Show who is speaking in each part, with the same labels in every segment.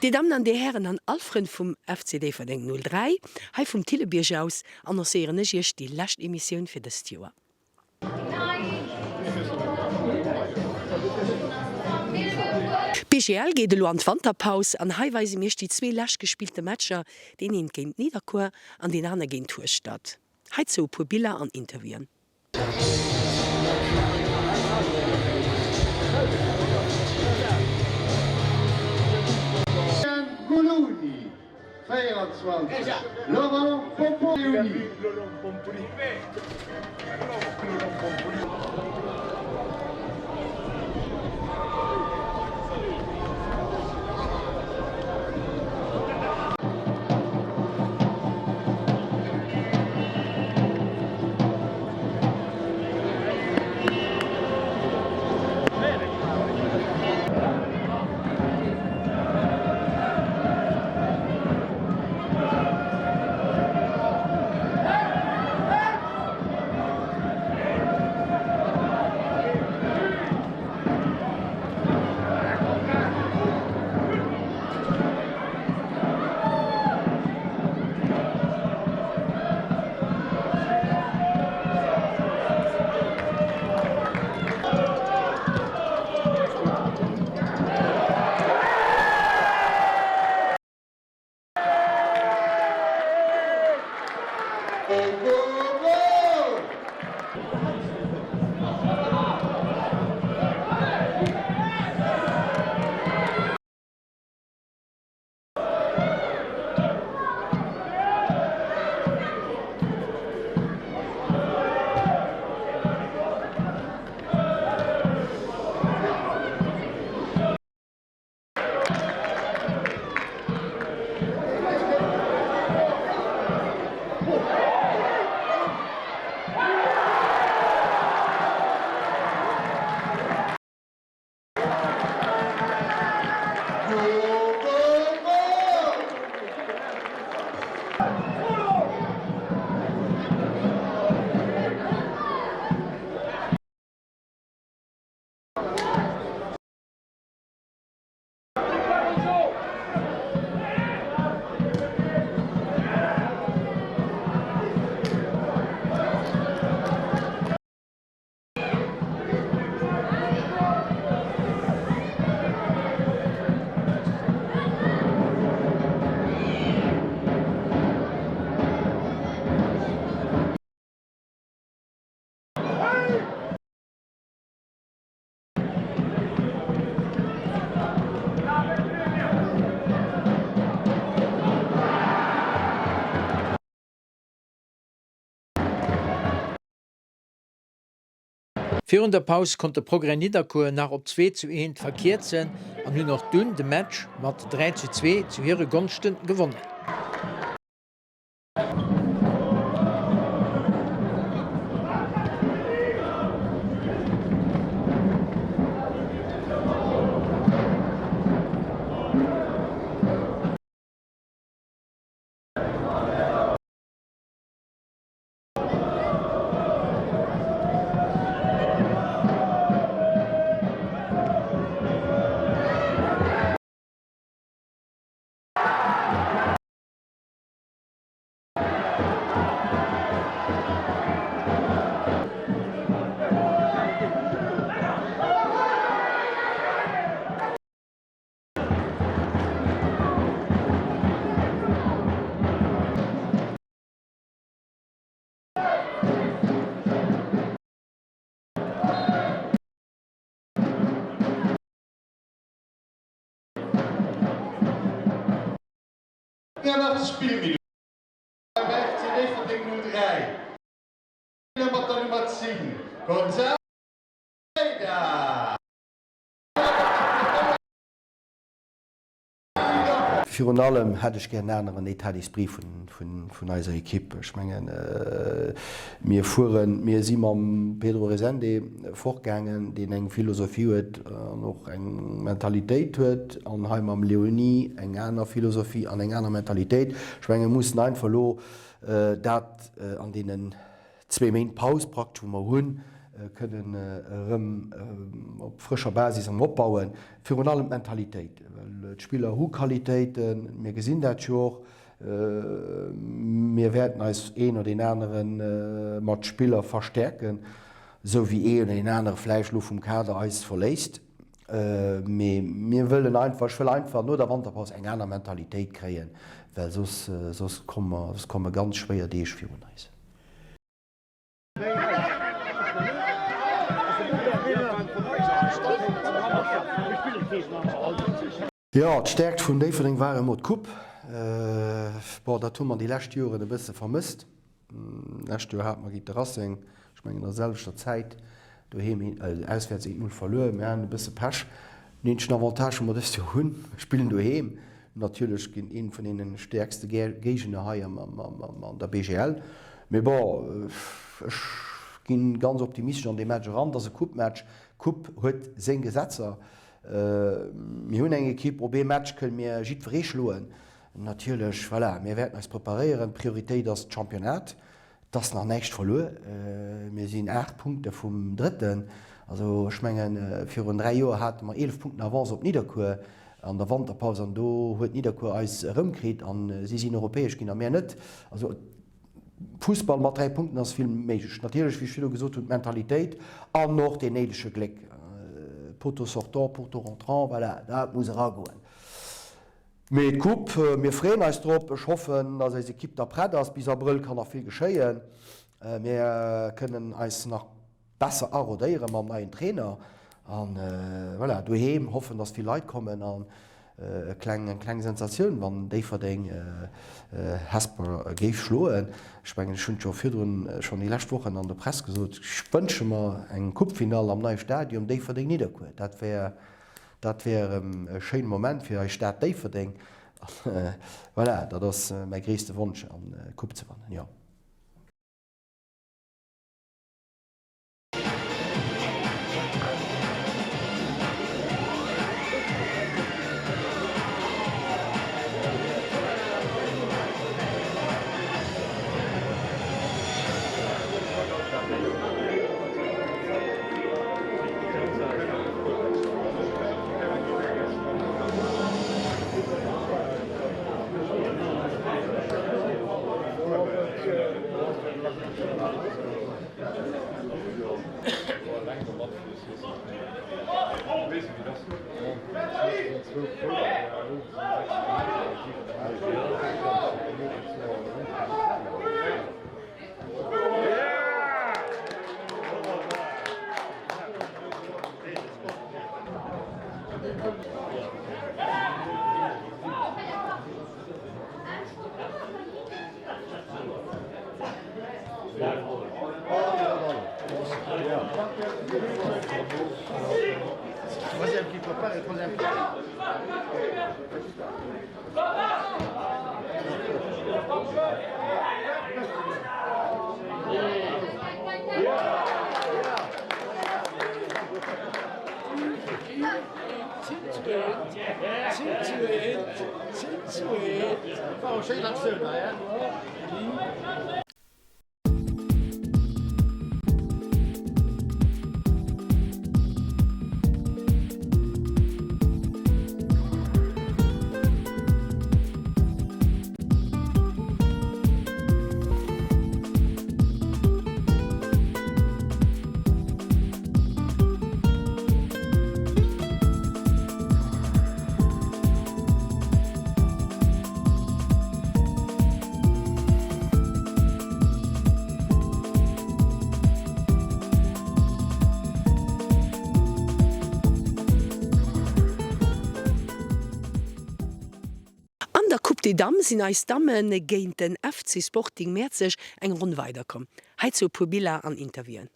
Speaker 1: Dir Dammen an Dir Hären an all Frënn vum FC Déifferdeng 03, hei vum Thillebierg aus annoncéieren ech Iech déi lescht Emissioun fir dëst Joer. D'BGL geet elo an d'Wanterpaus an hei weise mir Iech déi zwee lescht gespillte Matcher, deen een géint Nidderkuer an deen aner géint Hueschtert. Heizou e puer Biller an Interviewen.
Speaker 2: Guluni, 24, Laurent Pomponi. Go go go!
Speaker 3: Virun der Paus konnt de Progrès Nidderkuer nach op 2 zu 1 verkierzen an hunn och dunn de Match mat 3 zu 2 zu hire Gonschte gewonnen.
Speaker 2: Spillminutt beim FC Déifferdeng 03 mat der Nummer 10 Gonzaga.
Speaker 4: Virun allem hätt ech gär en aneren État d'esprit vun eiser Ekipp. Ech mengen, mir fueren, mir si mam Pedro Resende fortgaangen, deen eng Philosophie huet an och eng Mentalitéit huet, an hei mam Léonie eng aner Philosophie an eng aner Mentalitéit. Ech mengen, mir mussen einfach elo dat an deenen zwee Méint Paus praktesch, wou mer hunn. Kënnen erëm op frëscher Basis erëm opbauen. Virun allem d'Mentalitéit, well d'Spiller hu Qualitéiten, mir gesinn dat jo och. Mir wäerten eis een oder deen anere mat Spiller verstäerken, esou wéi ee oder deen anere vläicht elo vum Kader eis verléisst. Mee mir wëllen einfach, ech wëll einfach no der Wanterpaus eng aner Mentalitéit kréien, well soss, soss komme ganz schwéier Deeg virun eis. Jo, d'Stäerkt vun Déifferdeng war emol d'Coupe. Bon, dat hu mer déi lescht Joren e bësse vermësst. Lescht Joer hate mer géint de Racing, ech mengen an der selwechter Zäit, doheem auswäerts 1, 0 verluer. Mir haten e bësse Pech. Den eenzegen Avantage, wou mer dëst Joer hunn, mir spillen doheem. Natierlech ginn een vun deene stäerkste Géigner hei an der BGL. Mee bon, ech ginn ganz optimistesch an dee Match eran. Et ass e Coupe-Match. D'Coupe huet seng Gesetzer. Mir hunn eng Ekipp, op ee Match kënne mir jiddweree schloen. Natierlech, voilà, mir wäerten eis preparéieren. D'Prioritéit ass d'Championnat. Et ass nach näischt verluer. Mir sinn 8 Punkte vum Drëtten. Also ech mengen, virun 3 Joer hate mer 11 Punkten Avance op Nidderkuer an der Wanterpaus an do huet Nidderkuer eis erëmkritt an si sinn europäesch ginn a mär net. Also Fussball mat 3 Punkten ass vill méiglech. Natierlech, wéi ech virdu gesot hunn, d'Mentalitéit an och deen néidege Gléck. Poteau sortant, poteau rentrant, voilà, dat muss eragoen. Mee d'Coupe, mir freeën eis drop. Ech hoffen, dass eis Ekipp da prett ass. Bis Abrëll kann nach vill geschéien. Mir kënnen eis nach besser arodéiere mam neien Trainer. An voilà, doheem hoffen, dass vill Leit kommen an e kleng, eng kleng Sensatioun, wann Déifferdeng Hesper géif schloen. Ech mengen, ech hunn et jo virdrun schonn déi lescht Wochen an der Press gesot, ech wënsche mer eng Coupefinall am neie Stadion Déifferdeng-Nidderkuer. Dat wär Dat wär erëm e schéine Moment fir eis Stad Déifferdeng. An voilà, dat ass mäi gréisste Wonsch, an d'Coupe ze wannen, jo.
Speaker 1: An der Coupe des Dames sinn eis Damme géint den FC Sporting Mäerzeg eng Ronn weiderkomm. Heizou e puer Biller an Interviewen.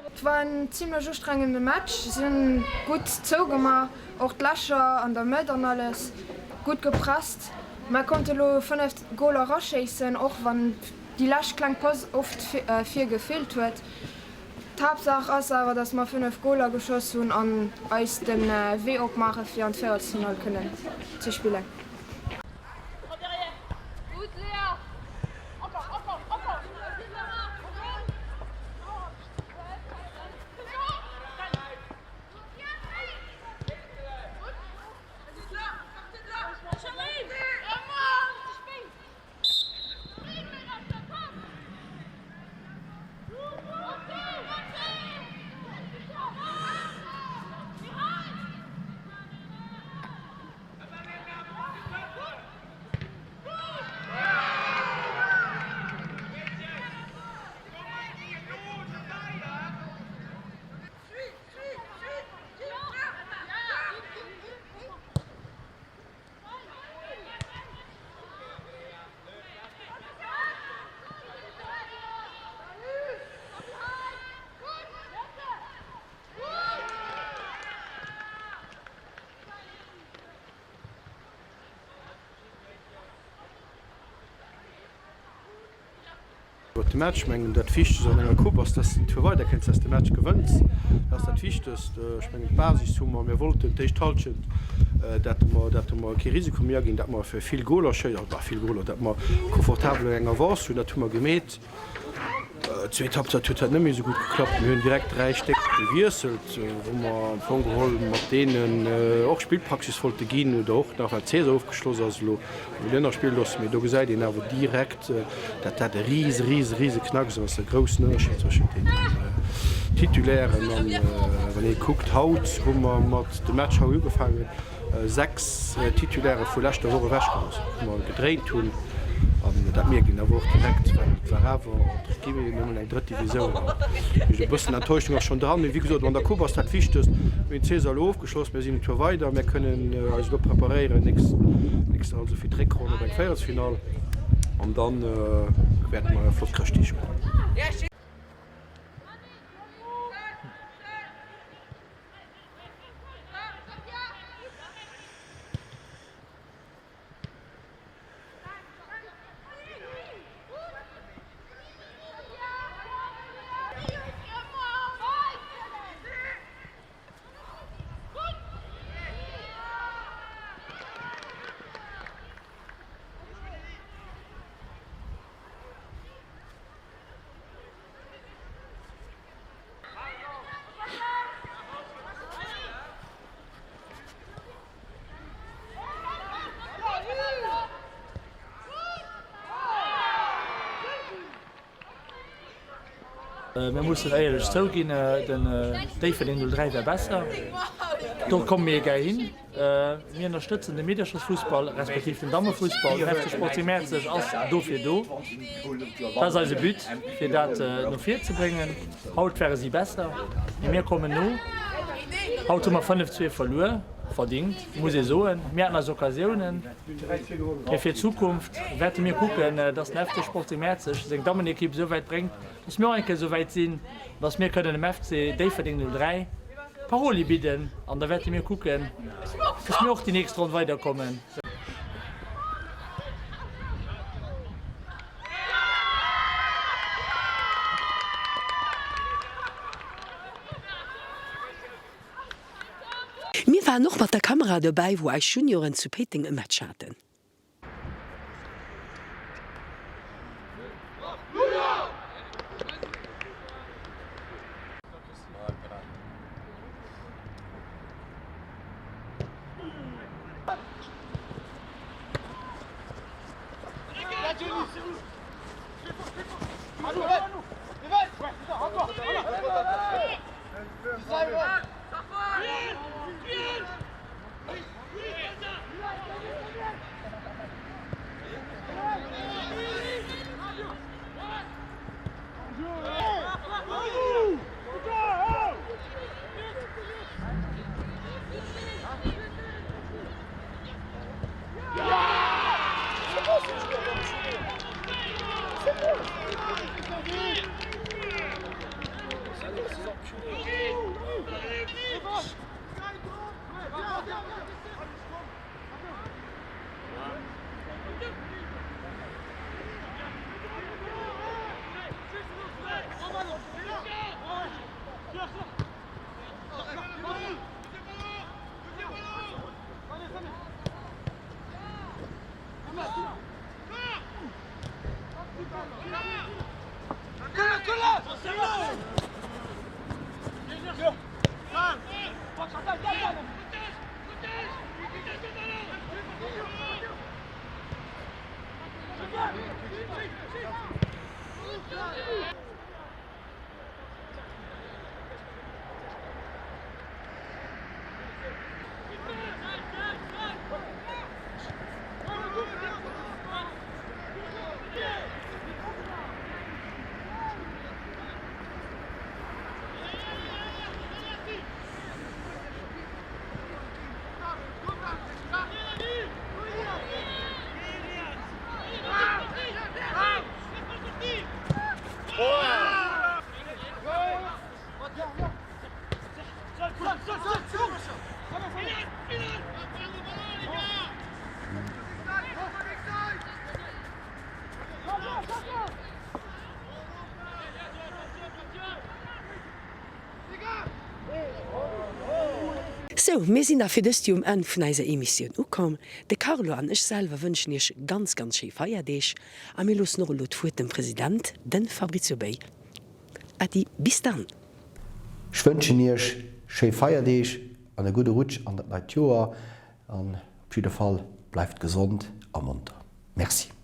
Speaker 5: Et war en zimlech ustrengende Match. Si hunn gutt zougemaach, och d'Lächer an der Mëtt an alles gutt gepresst. Mer konnte lo 5 Goler eraschéissen, och wann déi lescht kleng Pass oft vir gefeelt huet. D'Haaptsaach ass awer, dass mer 5 Goler geschoss hunn an eis de Wee opmaache fir an d'Véierelsfinall kënnen ze spillen.
Speaker 6: Iwwert de Match, mengen dat Wichtegst an enger Coupe ass, dass de den Tour weiderkënns, dass de Match gewënns. Dat ass dat Wichtegst. Ech mengen d'Basis hu mer. Mir wollten d'éischt Halschent, dat mer, dat mer kee Risiko méi aginn, dat mer fir vill Goler schéi, also vill Goler, dat mer confortabel eng Avance hunn. Dat hu mer gemeet. D'zweet Halbzeit huet dat net méi esou gutt geklappt. Mir hunn direkt 3 Stéck gewiesselt, wou mer am Fong geholl mat deenen och Spillpraxis wollte ginn oder och nach, well d'Saison ofgeschloss ass elo, wou mir ënner spille loossen. Mee do gesäit een awer direkt, dat dat e rise, rise, rise Knacks ass, e groussen Ënnerscheed zwëschent deenen Titulairen. An wann ee kuckt, haut hu mer mat dem Match haut ugefaangen, 6 Titulaire vu leschter Woch ewechgelooss, wou mer gedréint hunn. An dat mierkt een awer och direkt, well et war awer entre guillemets nëmmen eng drëtt Divisioun. An e bëssen Enttäuschung ass schonn dran. Mee wéi gesot, an der Coupe ass dat Wichtegst, mir hunn d'Saison elo ofgeschloss, mir sinn en Tour weider, mir kënnen eis elo preparéieren nächst, nächst, also fir d'Réckronn op eng Véierelsfinall. An da wäerte mer e flott Chrëschtdeeg hunn.
Speaker 7: Mir mussen éierlech zouginn, den Déifferdeng 03 wär besser. Do komme mir gär hin. Mir ënnerstëtzen de Meederchersfussball, respektiv den Dammefussball. Den FC Sporting Mäerzeg ass dofir do. Dat ass eise But, fir dat no vir ze bréngen. Haut ware si besser, mee mir kommen no. Haut hu mer 5, 2 verluer, verdingt, muss ee soen. Mir haten eis Occasiounen. Mee fir d'Zukunft wäerte mir kucken, dass den FC Sporting Mäerzeg seng Dammenekipp esou wäit bréngt, dass mir och eng Kéier esou wäit sinn, dass mir kënnen dem FC Déifferdeng 03 Paroli bidden an da wäerte mir kucken, dass mir och déi nächst Ronn weiderkommen.
Speaker 1: Mir waren och mat der Kamera dobäi wou eis Junioren zu Péiteng e Match haten. Sou, mir sinn da fir dëst Joer um Enn vun eiser Emissioun ukomm. De Carlo an ech selwer wënschen iech ganz, ganz schéi Feierdeeg a mir loossen och elo d'Wuert dem President, den Fabrizio Bay. Äddi, bis dann!
Speaker 4: Ech wënschen iech schéi Feierdeeg an e gudde Rutsch an dat neit Joer an op jidde Fall bleift gesond a monter. Merci.